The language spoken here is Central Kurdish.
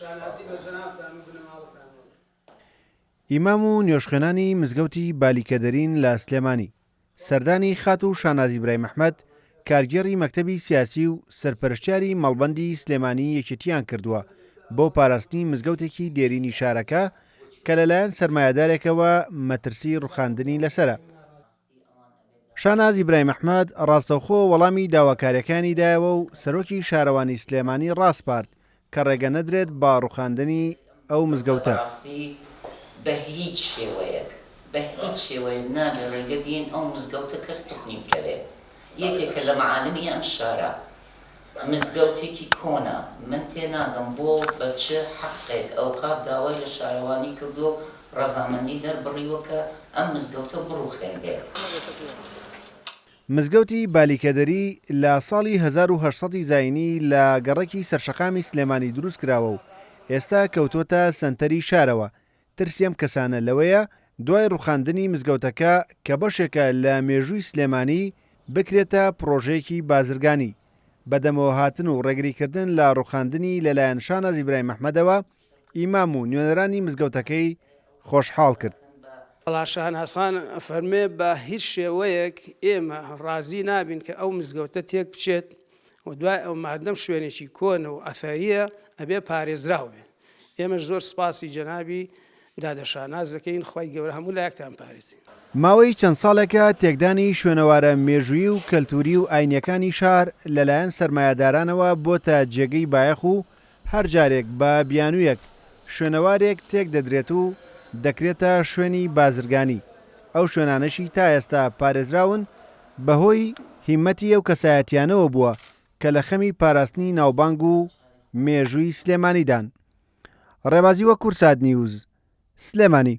شانازی بە جەنابتان و بنەماڵەتانەوە. ئیمام و نوێژخوێنانی مزگەوتی بالیکەدەرین لە سلێمانی سەردانی خاتوو شانازی برایم ئەحمەد کارگێڕی مەکتەبی سیاسی و سەرپەرشتیاری مەڵبەندی سلێمانی یەکێتییان کردووە بۆ پاراستنی مزگەوتێکی دێرینی شارەکە کە لەلایەن سەرمایەدارێکەوە مەترسی ڕوخاندنی لەسەرە. شاناز ئیبراهیم ئەحمەد ڕاستەوخۆ وەڵامی داواکارییەکانی دایەوە و سەرۆکی شارەوانی سلێمانی ڕاسپارد کە ڕێگە نەدرێت بە ڕوخاندنی ئەو مزگەوتە. بەڕاستی بە هیچ شێوەیەک بە هیچ شێوەیەک نابێ ڕێگە بیەین ئەو مزگەوتە کەس توخنی بکەوێ یەکێکە لە معالمی ئەم شارە مزگەوتێکی کۆنە من تێناگەم بۆ بە چ حەقێک ئەوقاف داوای لە شارەوانی کردووە و ڕەزامەندی دەربڕیوە کە ئەم مزگەوتە بڕوخێنرێ. مزگەوتی بالیکەدەری لە ساڵی 1800 ی زایینی لە گەڕەکی سەرشەقامی سلێمانی دروستکراوە و ئێستا کەوتووەتە سەنتەری شارەوە، ترسی ئەم کەسانە لەوەیە دوای ڕوخاندنی مزگەوتەکە کە بەشێکە لە مێژووی سلێمانی بکرێتە پڕۆژەیەکی بازرگانی. بەدەمەوەهاتن و ڕێگریکردن لە ڕوخاندنی لەلایەن شاناز ئیبراهیم ئەحمەدەوە ئیمام و نوێنەرانی مزگەوتەکەی خۆشحاڵ کرد. وەڵا شاناز خان ئەفەرموێ بە هیچ شێوەیەک ئێمە ڕازی نابین کە ئەو مزگەوتە تێک بچێت و دوای ئەو مادەم شوێنێکی کۆنە و ئەثەریە ئەبێ پارێزراو بێ. ئێمەش زۆر سپاسی جەنابی دادە شاناز دەکەین خوای گەورە هەموو لایەکتان پارێزی. ماوەی چەند ساڵێکە تێکدانی شوێنەوارە مێژوویی و کەلتووری و ئاینییەکانی شار لەلایەن سەرمایەدارانەوە بۆتە جێگەی بایەخ و هەر جارێک بە بیانوویەک شوێنەوارێک تێک دەدرێت و دەکرێتە شوێنی بازرگانی، ئەو شوێنانەشی تا ئێستا پارێزراون بەهۆی هیمەتی ئەو کەسایەتیانەوە بووە کە لە خەمی پاراستنی ناوبانگ و مێژووی سلێمانیدان. ڕێبازی وەک کوردسات نیوز، سلێمانی.